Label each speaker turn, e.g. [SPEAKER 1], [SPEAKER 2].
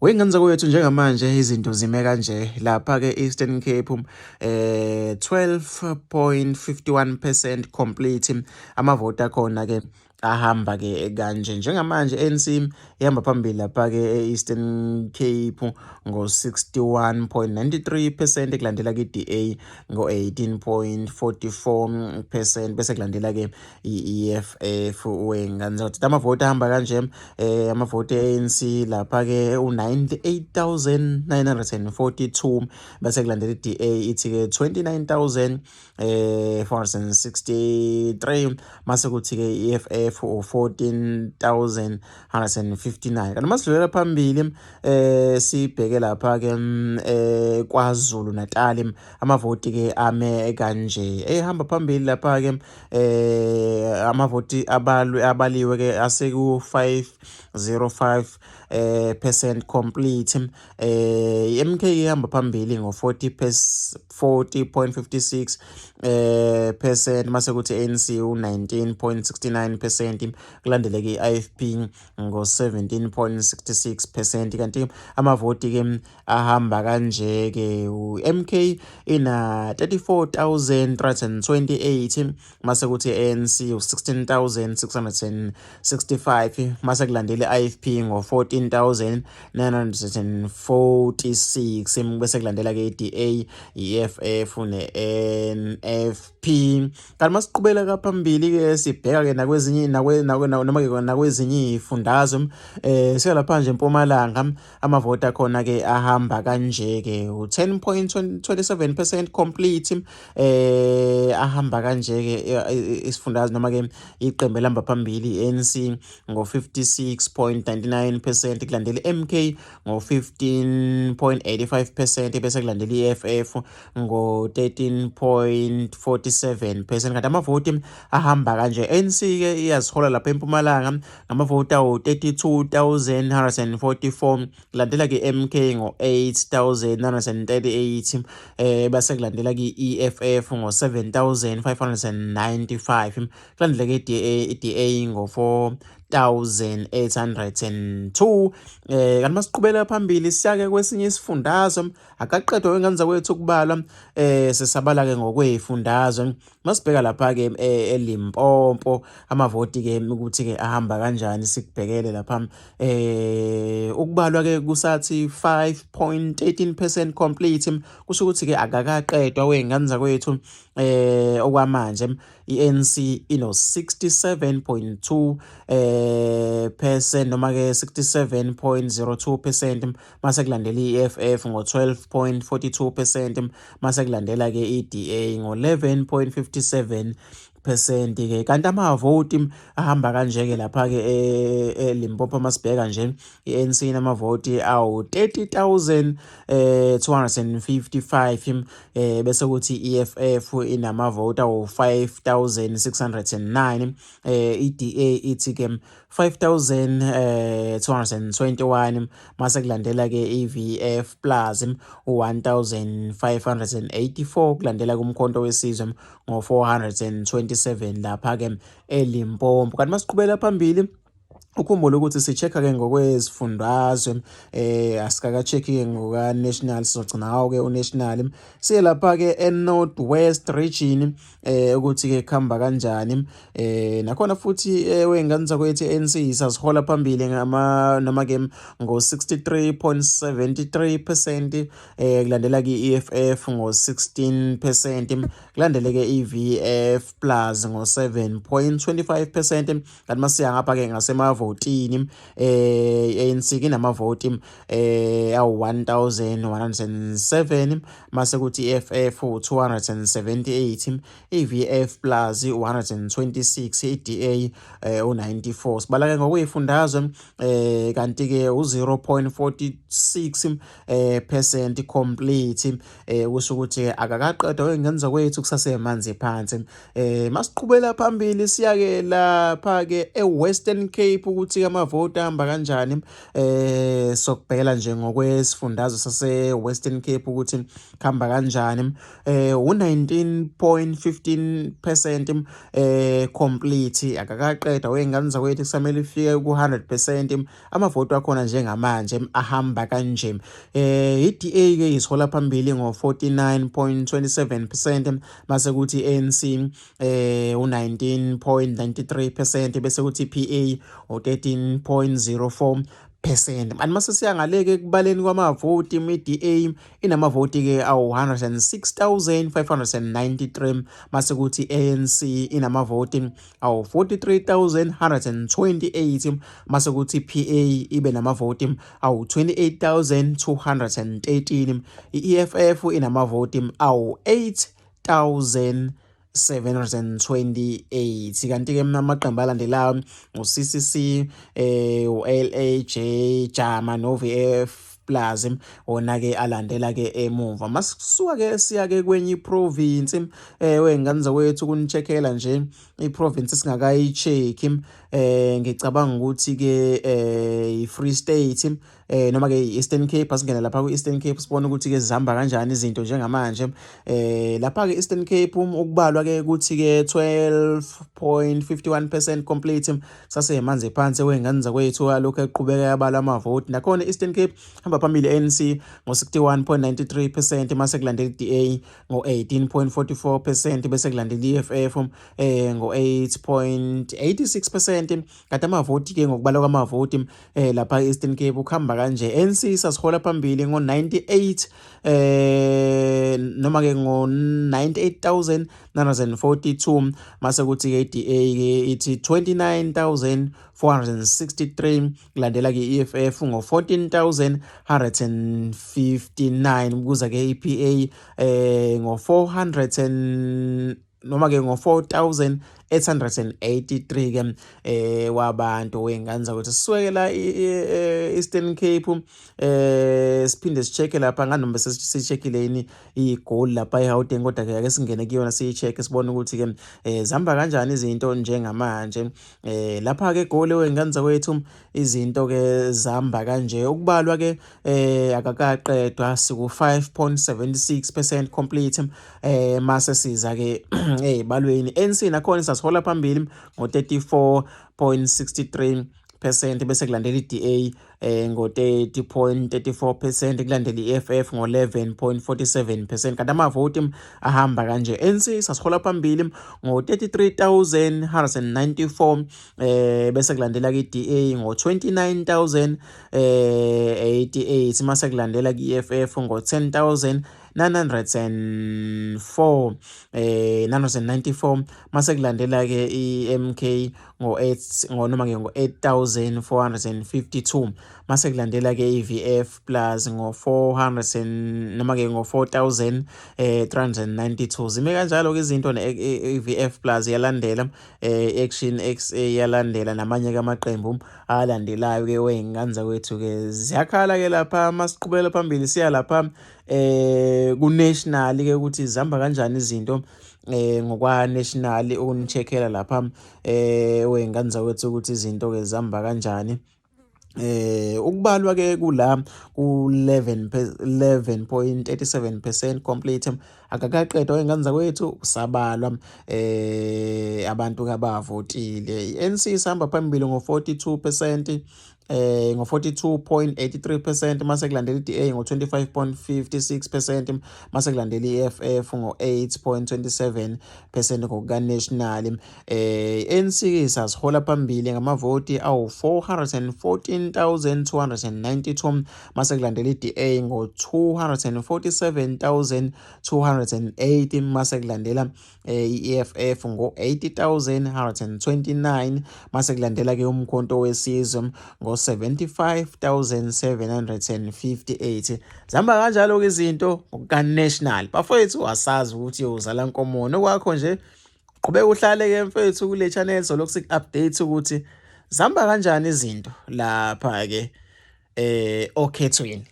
[SPEAKER 1] Wey'ngane zakwethu, njengamanje izinto zime kanje lapha-ke Eastern Cape, 12.51% complete. Amavoti akhona-ke ahamba-ke kanje njengamanje: ANC ihamba phambili lapha-ke e-Eastern Cape ngo-61.93%, kulandela-ke i-DA ngo-18.44%, bese kulandela-ke i-EFF. Wey'ngane zakwethu, amavoti ahamba kanje: amavoti e-ANC lapha-ke u-98,942, bese kulandela i-DA ithi-ke 29 463, mase kuthi-ke i-EFF u-14,159. Kanti masidlulela phambili, sibheke lapha-ke KwaZulu Natal, amavoti-ke ame kanje: ehamba phambili lapha-ke, amavoti abalwe abaliwe-ke aseku 505 percent complete. I-MK ihamba phambili ngo-40 40.56 percent, mase kuthi ANC u-19.69%, kulandele-ke i-IFP ngo-17.66%. Kanti amavoti-ke ahamba kanje-ke: u-MK ina 34,328, mase kuthi ANC u-16,665, mase kulandela i-IFP ngo-14,946, bese kulandela-ke i-DA, i-EFF ne-NFP. Kanti masiqhubela phambili-ke, sibheka-ke nakwezinye noma-ke nakwezinye iy'fundazwe, siya lapha nje eMpumalanga, amavoti akhona-ke ahamba kanje-ke: u-10.27% complete. Ahamba kanje-ke isifundazwe noma-ke iqembu elihamba phambili i-ANC ngo-56.99%, kulandela i-MK ngo-15.85%, bese kulandela i-EFF ngo-13.47%. Kanti amavoti ahamba kanje: ANC-ke iyazihola lapha eMpumalanga ngamavoti awu-32,144, kulandela-ke i-MK ngo-8,938, bese kulandela-ke i-EFF ngo-7,595, kulandela-ke i-DA ngo-4,802. Kanti masiqhubela phambili, siyake kwesinye isifundazwe. Akaqedwa, wey'ngane zakwethu, ukubalwa, sisabala-ke ngokwey'fundazwe. Masibheka lapha-ke eLimpopo, amavoti-ke ukuthi-ke ahamba kanjani, sikubhekele lapha. Ukubalwa-ke kusathi 5.13% complete, kusho ukuthi-ke akakaqedwa, wey'ngane zakwethu. Okwamanje i-ANC ino 67.2 percent noma-ke 67.02%, mase kulandela i-EFF ngo-12.42%, mase kulandela-ke i-DA ngo-11.57% ke. Kanti amavoti ahamba kanje-ke lapha-ke eLimpopo, masibheka nje, i-ANC inamavoti awu-30 255, bese kuthi i-EFF inamavoti awu-5609, i-DA ithi-ke 5221, mase kulandela-ke i-VF plus u-1584, kulandela kuMkhonto weSizwe ngo-427 lapha-ke eLimpopo. Kanti masiqhubela phambili, ukhumbule ukuthi si-check-a ke ngokwezifundazwe, asikaka-check-i ke ngoka national, sizogcina ngawo ke u-national. Siye lapha ke e-North West Region, ukuthi ke kuhamba kanjani. Nakhona futhi, wey'ngane zakwethu, ANC isazihola phambili ngama noma ke ngo-63.73%, kulandela ke i-EFF ngo-16%, kulandele ke i-VF plus ngo-7.25%. Kanti masiya ngapha ke ngasemavotini, ANC kinamavoti awu 1107, mase kuthi i-EFF 278, i-VF plus 126, i-DA u94. Sibala ke ngokuyifundazwe, kanti ke u-0.46 percent complete, kusho ukuthi akakaqedwa, wey'ngane zakwethu, kusasemanzi phansi. Masiqhubela phambili, siyake lapha ke eWestern Cape. Cape ukuthi amavoti ahamba kanjani. Sokubhekela nje ngokwesifundazwe sase Western Cape ukuthi kuhamba kanjani. U-19.15% complete, akakaqedwa wey'ngane zakwethu, kusamele ifike ku-100%. Amavoti akhona njengamanje ahamba kanje: i-DA ke isihola phambili ngo-49.27%, mase kuthi i-ANC u-19.93%, bese kuthi i-PA u-13.04%. Manje mase siya ngale-ke ekubaleni kwamavoti, i-DA inamavoti-ke awu-106,593, mase kuthi i-ANC inamavoti awu-43,128, mase kuthi i-PA ibe namavoti awu-28,213, i-EFF inamavoti awu-8,728, kanti-ke amaqembu alandelayo u-CCC, u-LAJ, Jama no-VF Plus wona-ke alandela-ke emuva. Masisuka-ke siya-ke kwenye iprovince, wey'ngane zakwethu, ukuni-check-ela nje iprovince esingakayi-check-i, ngicabanga ukuthi-ke i-Free State noma-ke i-Eastern Cape. Asingene lapha ku-Eastern Cape sibone ukuthi-ke zihamba kanjani izinto njengamanje. Lapha-ke Eastern Cape ukubalwa-ke kuthi-ke 12.51% complete, sasemanzi phansi wey'ngane zakwethu, alokhu eqhubeka yabala amavoti. Nakhona i-Eastern Cape hamba phambili ANC ngo-61.93%, mase kulandela i-DA ngo-18.44%, bese kulandela i-EFF ngo-8.86%. Kanti amavoti-ke, ngokubalwa kwamavoti lapha e-Eastern Cape ukuhamba kanje: ANC sasihola phambili ngo-98 noma ke ngo-98,942, mase kuthi-ke i-DA ke ithi 29,463, kulandela ke i-EFF ngo-14,159, kuza ke i-PA ngo-400 and noma ke ngo-4883 ke wabantu wey'ngane zakwethu. Sisuke la e-Eastern Cape siphinde si-check-e lapha nganoma sesi-check-ile yini iGoli lapha eGauteng, kodwa ke ake singene kuyona siyi-check-e sibone ukuthi-ke zihamba kanjani izinto njengamanje. Lapha-ke eGoli, wey'ngane zakwethu, izinto-ke zihamba kanje: ukubalwa ke akakaqedwa, siku-5.76% complete. Mase siza ke ey'balweni, ANC nakhona isasihola phambili ngo-34.63%, bese kulandela i-DA ngo-30.34%, kulandela i-EFF ngo-11.47%. Kanti amavoti ahamba kanje: ANC sasihola phambili ngo-33,194, bese kulandela i-DA ngo-29,088, mase kulandela i-EFF ngo-10,904 994, mase kulandela ke i-MK ngo-8 ngo noma ke ngo-8452, mase kulandela ke i-VF plus ngo-400 noma ke ngo-4392. Zime kanjalo ke izinto, ne-VF plus yalandela, Action SA yalandela, namanye ke amaqembu alandelayo ke wey'ngane zakwethu ke ziyakhala ke lapha. Masiqhubekela phambili siya lapha ku-national ke ukuthi zihamba kanjani izinto ngokwa national, ukuni-check-ela lapha wey'ngane zakwethu ukuthi izinto ke zihamba kanjani. Ukubalwa ke kula ku 11.37% complete, akakaqedwa wey'ngane zakwethu, kusabalwa abantu abavotile. I-ANC isihamba phambili ngo-42% ngo-42.83%, mase kulandela i-DA ngo-25.56%, mase kulandela i-EFF ngo-8.27% ngokuka-national. ANC sasihola phambili ngamavoti awu-414,292, mase kulandela i-DA ngo-247,280, mase kulandela i-EFF ngo-80,129, mase kulandela ke uMkhonto weSizwe ngo-75,758. Zihamba kanjalo ke izinto ngokuka-national, bafowethu. Asazi ukuthi uzala nkomoni okwakho nje. Qhubeka uhlale ke mfethu kule channel, solokhu siku-update ukuthi zihamba kanjani izinto lapha ke okhethweni.